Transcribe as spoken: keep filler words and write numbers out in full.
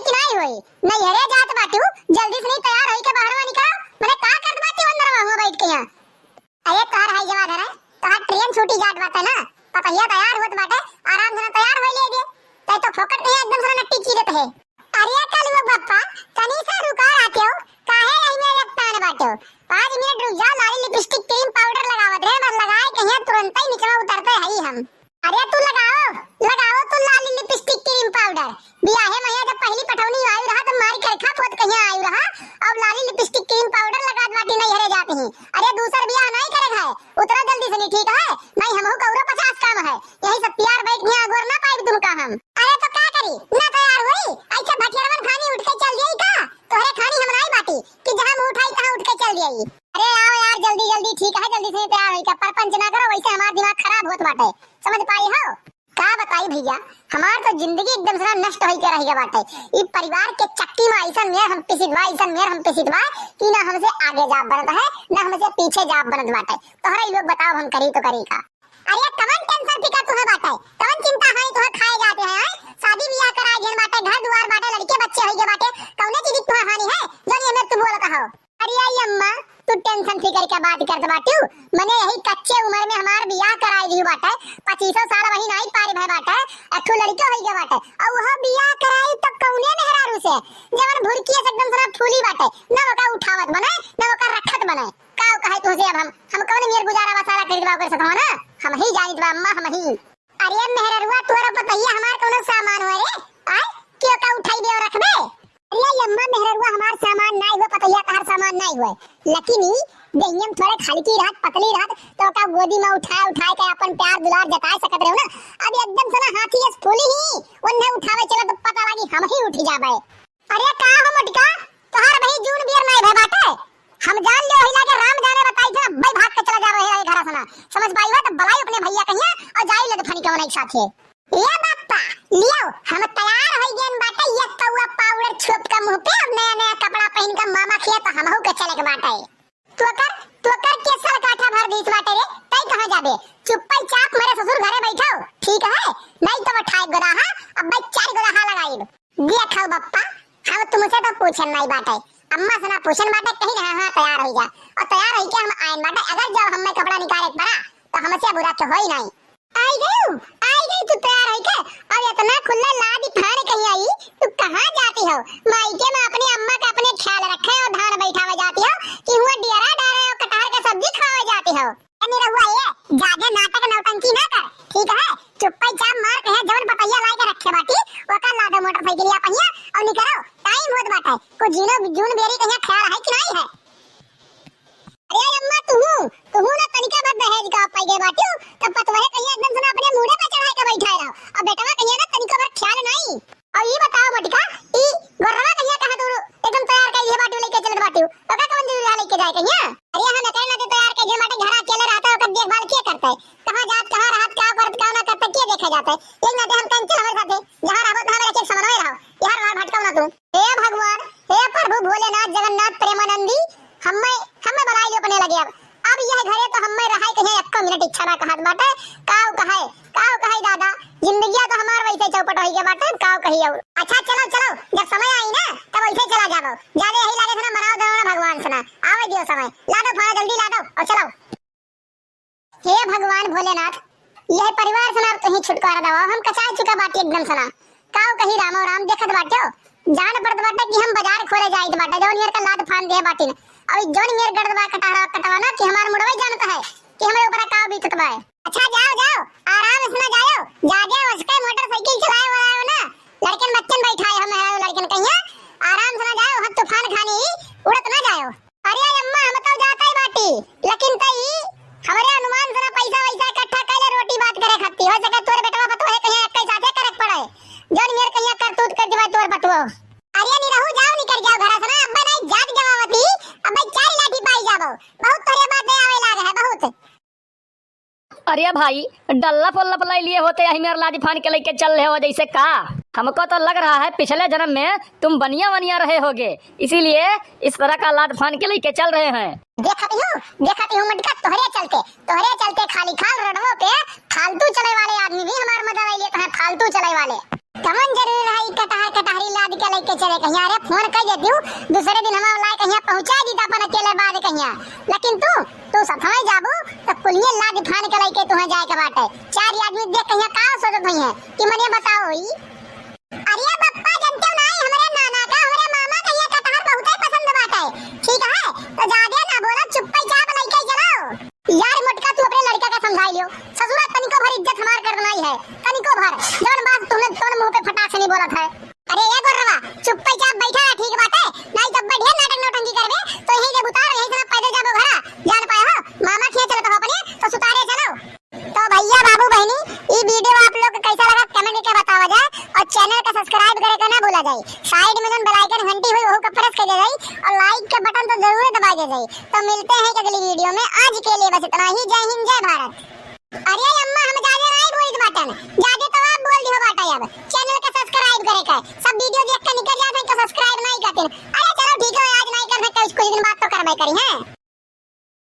कि नाहीं होई? नैहरे जात बाटू, जल्दी से नहीं तैयार होई के बाहरवा निकला। मने का करत बाटी अंदरवा हुआ बैठ के यहाँ? अरे तोहर हाई जवा धरे, तोहर ट्रेन छूटी जात बाटे ना, पतहिया तैयार होत बाटे, आराम से ना तैयार होई लेगे। तै तो फोकट के यहाँ एकदम से ना नट्टी चीरत है। अरे कलुआ बप्पा, तनी सा रुका रहते हो, काहे यही में रफ्तान बाटे हो? पाँच मिनट रुक जाओ, लाली लिपस्टिक क्रीम पाउडर लगावत रहे, बस लगाए के यहाँ तुरंत ही निचवा उतरते हैं हम। अरे तू लगाओ, लगाओ तू लाली लिपस्टिक क्रीम पाउडर। बियाहे में जब पहली पठौनी आयु रहा, तब मारी करखा पोत कहिया आयु रहा। अब लाली लिपस्टिक क्रीम पाउडर लगात बाटी नैहरे जात ही। अरे दूसर बियाह नहीं करे है, उतरो जल्दी से नहीं, ठीक है? नहीं हमहू कौरो पचास काम है, यही सब प्यार बैठ के अगोर ना पाइब तुमका हम। अरे तो का करी, ना तैयार हुई, ऐसे भठियरवन खानी उठ के चल जाई का? तोहरे खानी हम नाई बाटी कि जहाँ मुँह उठाई तहाँ उठ के चल जाई। अरे आओ यार जल्दी जल्दी, ठीक है, जल्दी से तैयार होई का, परपंच ना करो, वैसे हमार दिमाग खराब होत बाटे, समझ पाई हो? का बताई भैया, हमार तो जिंदगी एकदम से ना नष्ट होई के रह गया बाटे। ई परिवार के चक्की में ऐसन मेर हम पिसित बा, ऐसन मेर हम पिसित बा कि ना हमसे आगे जाब बनत है, ना हमसे पीछे जाब बनत बाटे। तोहरा ई लोग बताओ हम करी तो करी का? अरे कवन टेंशन फिकर तुहे बाटे, कवन चिंता हानि तुहे खाए जाते हैं, हैं? शादी बियाह कराए घेन बाटे, घर दुआर बाटे, लड़के बच्चे होई गए बाटे, कौने चीज की तुहे हानि है जो ये मेर तू बोलत हो? अरे आई अम्मा, तू टेंशन फिकर के बात करत बाटू? मने यही कच्चे उम्र में हमार बियाह कराई दिहु बाटे, पच्चीसों साल वही नाई पार भय बाटे, एक ठो लड़के होई गए बाटे, और वह बियाह कराई तो कौने मेहरारू से, जवन भुरकिया से एकदम से ना फूली बाटे, ना ओका उठावत बने, ना ओका रखत बने। का कहे तुमसे अब हम, हम कौन मेर गुजारा बसारा करित बा ओकर सथवा ना, हम ही जानित बा अम्मा, हम ही। अरे मेहररुआ, तोहरा पतैया हमार कौनो सामान हुआ रे? आय, क्यों का उठाई दे और रखबे? अरे अम्मा, मेहररुआ हमार सामान नाई हुआ, पतैया तहार सामान नाई हुआ। लेकिन ई देहियम थोड़े हल्की रहत, पतली रहत, तो का गोदी में उठाए उठाए के अपन प्यार दुलार जताए सकत रहो ना। अब एकदम से ना हाथी अस फूली ही, उन्हें उठावे चला तो पता लगी हम ही उठ जाबे। अरे का हो मोटका, तोहार भाई जून बियर नाई भे बाटे। हम जान ले वही लागे राम जाने बताई थे, अब्बे भाग के चला जा रहे हैं घर से ना। समझ पाई हो तो बुलाई अपने भैया कहिया और जाई ले फनी के उन्हें साथे। ये बाप्पा, लियो, हम तैयार हो गए बाटे, ये कौआ पाउडर छोप का मुंह पे और नया नया कपड़ा पहन के मामा खिया तो हमहू के चले के बाटे। तोकर, तोकर के साल काठा भर दीस बाटे रे, तई कहाँ जाबे? चुप्पई चाप मेरे ससुर घरे बैठो, ठीक है? नहीं तो वो ठाई गोदाहा, अब्बे चार गोदाहा लगाई। देखो बप्पा, हम तुमसे तो पूछन नाई बाटे, अम्मा से ना पूछन बाटे, कहीं हाँ हाँ तैयार होई जा, और तैयार होई के हम आयन बाटे। अगर जब हमें कपड़ा निकाले के पड़ा तो हमसे बुरा तो होई नाई। आई गयू, आई गई तू तैयार होई के, और इतना खुल्ला लादी फाड़ कहीं आई, तू कहाँ जाती हो? मायके में अपनी अम्मा का अपने ख्याल रखे और धान बैठावे जाती हो कि हुआ डियरा डारे और कटहर का सब्जी खावे जाती हो। ए निरहुआ, ये जादे नाटक नौटंकी ना कर, ठीक है? चुप्पे चाप मार के है, जवन पतैया लाई के रखे बाटी, ओकर लादो मोटरसाइकिल या पहिया और निकलो, टाइम होत बाटे। कुछ जीनो जून बेरी कहिया ख्याल है कि नहीं है? अरे अम्मा, तुहू, तुहू ना तनिका भर दहेज का पाई गए बाटियो, तब पतवहे कहिया एकदम से ना अपने मूड़े पे चढ़ाई के बैठाए रहो। अब बेटवा कहिया ना तनिका भर ख्याल नहीं। और ये बताओ मोटिका, ई गोर्रवा कहिया कहाँ तू एकदम तैयार कर ये बाटियो लेके चलत बाटियो? ओका कौन जरूरी है लेके जाए कहिया? अरे हम एकरे नाते तैयार कर जे बाटे, घर अकेले रहता है, ओकर देखभाल के करता है? कहाँ जात, कहाँ रहत, का करत, का ना करत, के देखे जाता है? यही नाते हम कहन चल हमारे साथे, जहाँ रहबो तहाँ मेरे खेत समन्वय रहो, यहाँ बाहर भटकाओ ना तू। हे भगवान, हे प्रभु भोलेनाथ जगन्नाथ प्रेमानंदी, हम्मे, हम्मे बनाई लियो अपने लगे अब। अब यह घरे तो हम्मे रहाई कहे एक्को मिनट इच्छा ना कहत बाटे। काव कहे, काव कहे दादा, जिंदगिया तो हमार वैसे चौपट होई गया बाटे, काव कही और। अच्छा चलो, चलो, जब समय आई ना तब वैसे चला जाबो। जाले यही लागे से ना मनाओ दो ना भगवान से ना, आवे दियो समय, लादो फाड़ा जल्दी लादो और चलो। हे भगवान भोलेनाथ, यह परिवार से ना अब तुही छुटकारा दवा, हम कचाए चुका बाटी एकदम से ना। काव कही रामो राम, देखत बाट्यो, जान पड़त बाटे कि हम बाजार खोले जाइत बाटे, जौन मेर का लाद फान दे बाटिन। और जौन मेर गड़द बा कटहरा कटवा ना कि हमार मुड़वे जानत है कि हमरे ऊपर का बीतत बा। अच्छा जाओ, जाओ, आराम से ना जाओ, जागे उसके मोटरसाइकिल चलाए वाला हो ना, लड़कन बच्चन बैठाए हम हैं, लड़कन कहिया, आराम से ना जाओ, हम तूफान खानी उड़त ना जाओ। अरे अम्मा, हम तो जाता ही बाटी, लेकिन तई हमरे अनुमान से ना पैसा वैसा इकट्ठा कर ले रोटी बात करे खाती। हो सके तोर बेटवा पतोहे कहीं एक साथे करे के पड़े, जौन मेर कहीं करतूत कर दिवा तोर पतोह। अरे निरहू जाओ, निकल जाओ घर से ना, अब्बे नहीं जात जमावती, अब्बे चार लाठी पाई जाबो। बहुत तोरे बात नहीं आवे लाग है, बहुत। अरे भाई, डल्ला पोल्ला पलाई लिए होते, यही मेर लादी फान के लेके चल रहे हो जैसे का? हमको तो लग रहा है पिछले जन्म में तुम बनिया वनिया रहे होगे, इसीलिए इस तरह का लाद फान के लेके चल रहे हैं। देखती हूँ, देखती हूँ मटका, तोहरे चलते, तोहरे चलते खाली खाल रोडवों पे फालतू चले वाले आदमी भी हमार मजा ले लेते हैं, फालतू चले वाले। कवन जरूरी रहा ई कटहर कटहरी लाद के लइके चले कहिया? अरे फोन कइ देतिउ, दूसरे दिन हमार लाइ कहिया पहुँचाइ दीत अपन अकेले बाद कहिया। लेकिन तू, तू सथवइ जाबू तो कुलिये लाद फान के लइके तुहें जाए के बाटे। चार आदमी देख कहिया का सोचत होइहें कि मने बताओ ई। अरे बप्पा, जनतेउ नाहीं, हमरे नाना का, हमरे मामा का ये कटहर बहुतइ पसंद बाटे। ठीक है, तो जादे ना बोला, चुप्पे चाप लइके चलो। यार मोटका, तू अपने लड़का का समझाइ लियो। ससुरा तनिको भर इज्जत हमार करत नाहीं है, तनिको भर। जवन बात तुमने तवन मुँह पे फटाक से नाहीं बोलत है। अरे ए गोर्रवा, चुप्पे चाप बैठा रहा, ठीक बाटे। नाहीं जब ढेर नाटक नौटंकी करबे तो यहीं जब उतार, यहीं से ना पैदल जाबो घरा। जान पाए हो, मामा खिया चलत हो अपने तो सुतारे चलो। तो भइया बाबू बहिनी, ई video आप लोग के कैसा लगा comment करके बतावा जाए और channel का subscribe करे के ना भूला जाए। Side में जौन bell icon घंटी हुई वहू का press कर दे जाए और like का button तो जरूर दबा दे जाए। तो मिलते हैं एक अगली video में। आज के लिए बस इतना ही। जय हिंद, जय भारत। अरे अम्मा, हम जादे नाहीं बोलित बाटन, जादे तो आप बोल दिहो बाटा। अब channel का subscribe करे के, सब video देख के निकल जात हैं तो subscribe नाहीं करते। अरे चलो ठीक है, आज नाहीं करते, कुछ कुछ दिन बाद तो करबे करी हैं।